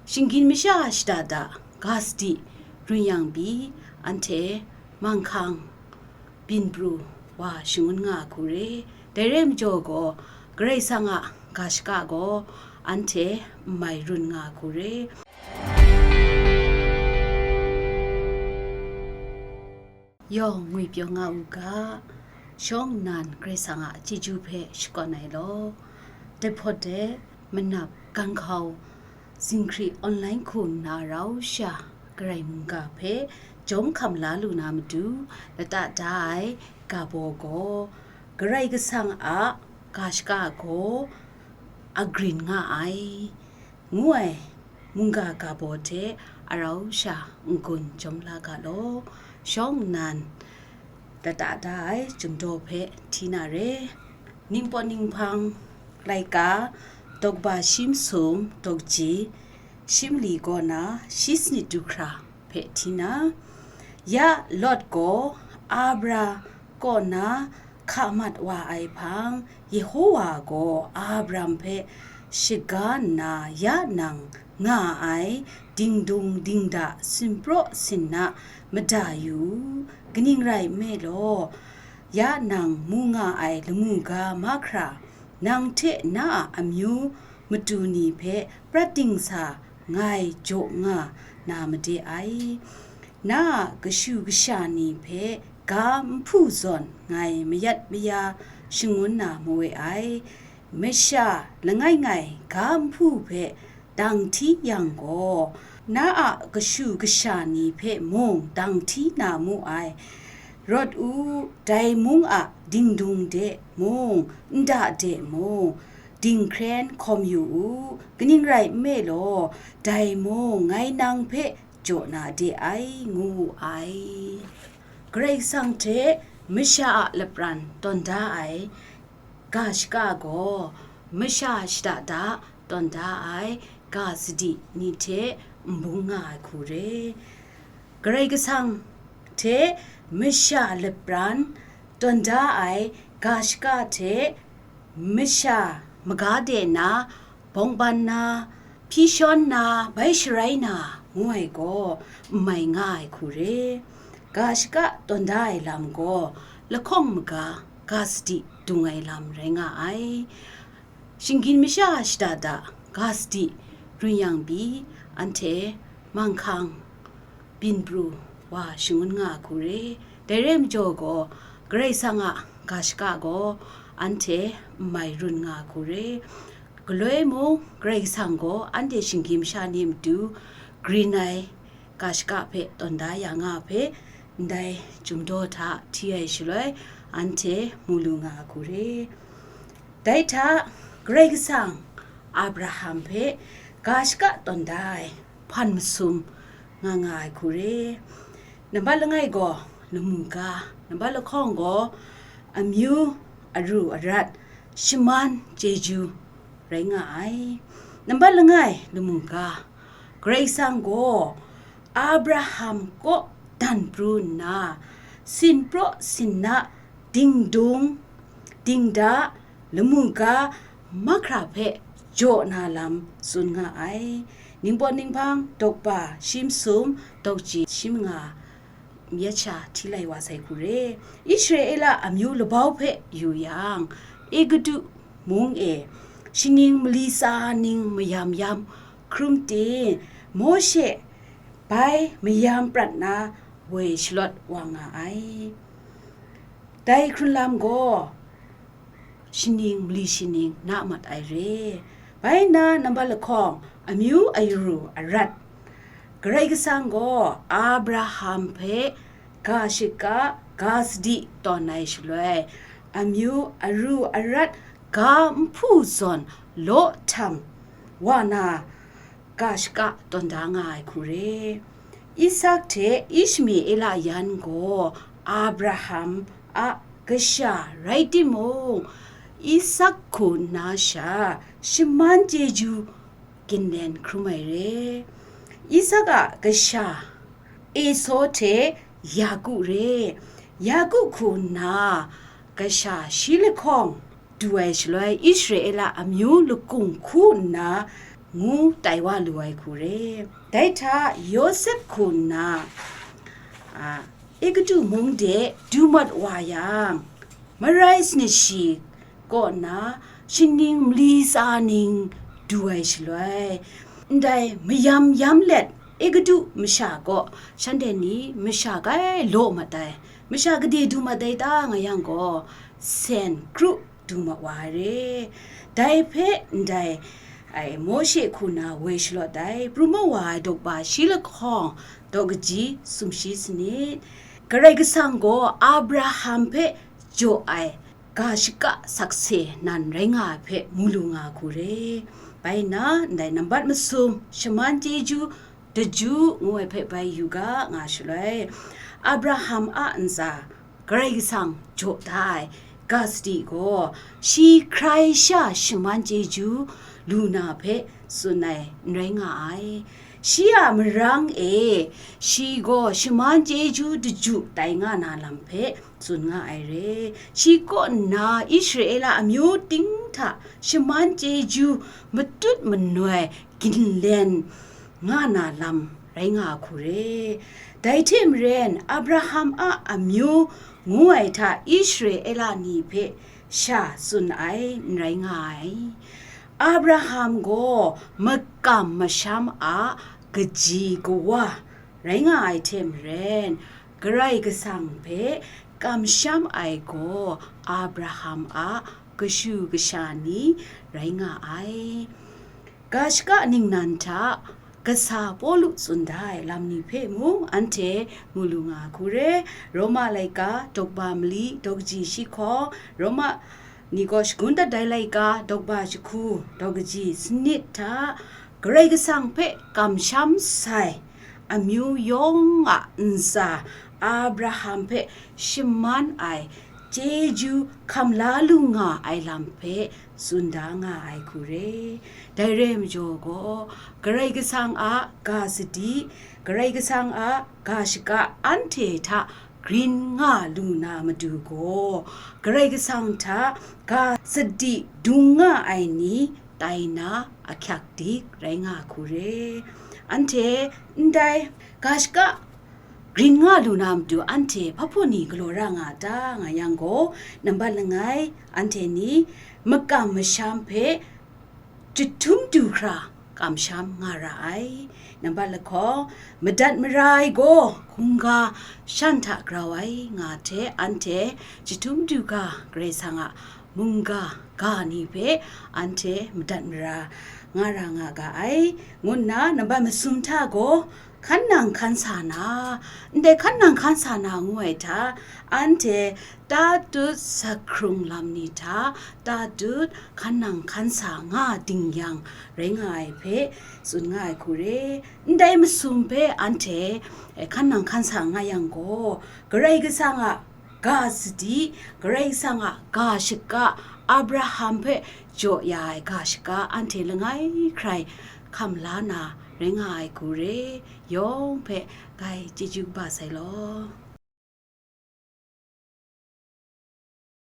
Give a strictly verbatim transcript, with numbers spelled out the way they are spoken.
Shinggyim masha shada da ga sadi run yang pyi, anhte manghkang byin pru wa shangun nga ai hku re. Dai re ai majaw gaw, Karai Kasang a ga shaka gaw anhte n mai run nga ai hku re. Yawng ngwipyaw nga u ga, shawng nnan Karai Kasang a chyeju hpe shakawn ai law. Dai hpawt de, manap ganhkau zinghkri online hku nna rau sha Karai mungga hpe jawm hkam la lu na matu, lata da ai ga baw gaw, Karai Kasang a ga shaka gaw agrin nga ai, ngu ai mungga ga baw hte arau sha n-gun jawm la ga law. Shawng nnan lata da ai Chyum Daw hpe hti na re. Ningpawt Ninghpang laika, daw kaba shi masum, daw kaji shi mali kaw na shi sanit du hkra hpe hti na, ya Lawt gaw Abra kaw na hka mat wa ai hpang, Yehowa gaw Abram hpe shaga nna, ya nang nga ai dingdung dingda sinpraw sinna mada yu u, kaning rai nme law, ya nang mu nga ai lamu ga mahkra, nang hte na a amyu matu ni hpe prat dingsa ngai jaw nga na made ai. Na a kashu kasha ni hpe ga nhpu zawn ngai mayat maya shangun na mawe ai. Masha langai ngai ga nhpu hpe dang hti yang gaw, na a kashu kasha ni hpe mung dang hti na mu ai. Rawt u, dai mung a dingdung de mung, nda de mung, dinghkren hkawm yu u, kaning rai nme law, dai mung ngai nang hpe jaw na de ai, ngu wu ai. Karai Kasang hte masha a lapran tawn da ai ga shaka gaw, masha shada da tawn da ai ga sadi ni hte n bung nga ai hku re. Karai Kasang hte masha lapran tawn da ai ga shaka hte masha maga de na, bawng ban na, hpyi shawn na, bai sharai na, ngu ai gaw n mai nga ai hku re. Ga shaka tawn da ai lam gaw lahkawng maga ga sadi dung ai lam rai nga ai. Shinggyim masha shada da ga sadi run yang pyi, anhte manghkang byin pru wa shangun nga ai hku re. Dai re ai majaw gaw, Karai Kasang a ga shaka gaw anhte n mai run nga ai hku re. Galoi mung, Karai Kasang gaw anhte shinggyim masha ni matu grin ai ga shaka hpe tawn da ya nga ai hpe, ndai Chyum Daw hta hti ai shaloi, anhte mu lu nga ai hku re. Dai hta, Karai Kasang Abraham hpe ga shaka tawn da ai hpan masum nga nga ai hku re. Nambat langai gaw lamu ga, nambat lahkawng gaw amyu, aru arat, shaman chyeju rai nga ai. Nambat langai lamu ga, Karai Kasang gaw Abraham kaw dan pru nna, sinpraw sinna, dingdung, dingda, lamu ga mahkra hpe jaw na lam tsun nga ai. Ningpawt Ninghpang daw kaba shi masum, daw kaji shi manga, myit sha hti lai wa sai hku re. Israela amyu labau hpe yu yang, Egutu mung e shaning mali tsa ning mayam yam hkrum ting, Mawshe bai mayam prat na woi shalawt wa nga ai. Dai hkrun lam gaw shaning mali shaning na mat ai re. Bai nna nambat lahkawng amyu aru arat, Karai Kasang gaw Abraham hpe ga shaka ga sadi tawn ai shaloi, amyu aru arat ga nhpu zawn law htam wa na, ga shaka tawn da nga ai hku re. Isak hte Ishmaela yan gaw Abraham a kasha rai timung, Isak hku nna sha shaman chyeju ginlen hkrum ai re. Isak a kasha Esau hte Yaku re. Yaku hku nna kasha shi lahkawng du ai shaloi, Israela amyu lakung hku nna ngu tai wa lu ai hku re. Dai hta Yawsep hku nna, a, Egutu mung de du mat wa yang, marai sanit shi kaw na shaning mali tsa ning du ai shaloi, ndai mayam yam let Egutu masha kaw shanhte ni masha kai law mat ai, masha gade du mat ai ta nga yang gaw, sen kru du ma wa ai re. Dai hpe ndai, ai, Mawshe hku na woi shalawt ai, pru ma wa ai dawkpa shi lahkawng daw kaji sumshi sanit. Karai Kasang gaw Abraham hpe jaw ai ga shaka sakse nan rai nga ai hpe mu lu nga hku re. Bai nna, ndai nambat masum, shaman chyeju daju ngu ai hpe bai yu ga nga shaloi, Abraham a ntsa Karai Kasang jaw da ai ga sadi gaw, shi hkrai sha shaman chyeju lu na hpe tsun ai n rai nga ai. Shi a marang e, shi gaw shaman chyeju daju tai nga na lam hpe tsun nga ai re. Shi kaw nna Israela amyu ting hta shaman chyeju matut manoi ginlen nga na lam rai nga hku re. Dai hte maren, Abraham a amyu ngu ai hta Israela ni hpe sha tsun ai n rai nga ai. Abraham gaw makam masham a kaji kawa rai nga ai hte maren, Karai Kasang hpe kamsham ai gaw Abraham a kashu kasha ni rai nga ai. Ga shaka ningnan hta kasa Pawlu tsun da ai lam ni hpe mung anhte mu lu nga hku re. Roma laika, dawkba mali, daw kaji shi hkawng, Roma ni gaw shagun dat ai laika, dawkba jahku, daw kaji sanit hta, Karai Kasang hpe kamsham sai amyu yawng a ntsa Abraham hpe shaman ai chyeju hkam la lu nga ai lam hpe tsun da nga ai hku re. Dai re ai majaw gaw, Karai Kasang a ga sadi, Karai Kasang a ga shaka anhte hta grin nga lu na matu gaw, Karai Kasang hta ga sadi dung nga ai ni tai na ahkyak dik rai nga hku re. Anhte ndai ga shaka grin nga lu na matu anhte hpa hpaw ni galaw ra nga ta nga yang gaw, nambat langai, anhte ni makam masham hpe jahtum du hkra kamsham nga ra ai. Nambat lahkawng, madat mara ai gaw hkungga shan hta grau ai nga hte, anhte jahtum du ga Karai Kasang a mungga ga ni hpe anhte madat mara nga ra nga ga ai, ngu nna nambat masum hta gaw hkan nang hkan sa na, ndai hkan nang hkan sa na ngu ai hta, anhte tatut sahkrung lam ni hta tatut hkan nang hkan sa nga ding yang rai nga ai hpe tsun nga ai hku re. Ndai masum hpe anhte, eh, hkan nang hkan sa nga yang gaw, Karai Kasang a ga sadi, Karai Kasang a ga shaka, Abraham hpe jaw ya ai ga shaka, anhte langai hkrai hkam la na rai nga ai hku re. Yawng hpe ngai chyeju kaba sai law.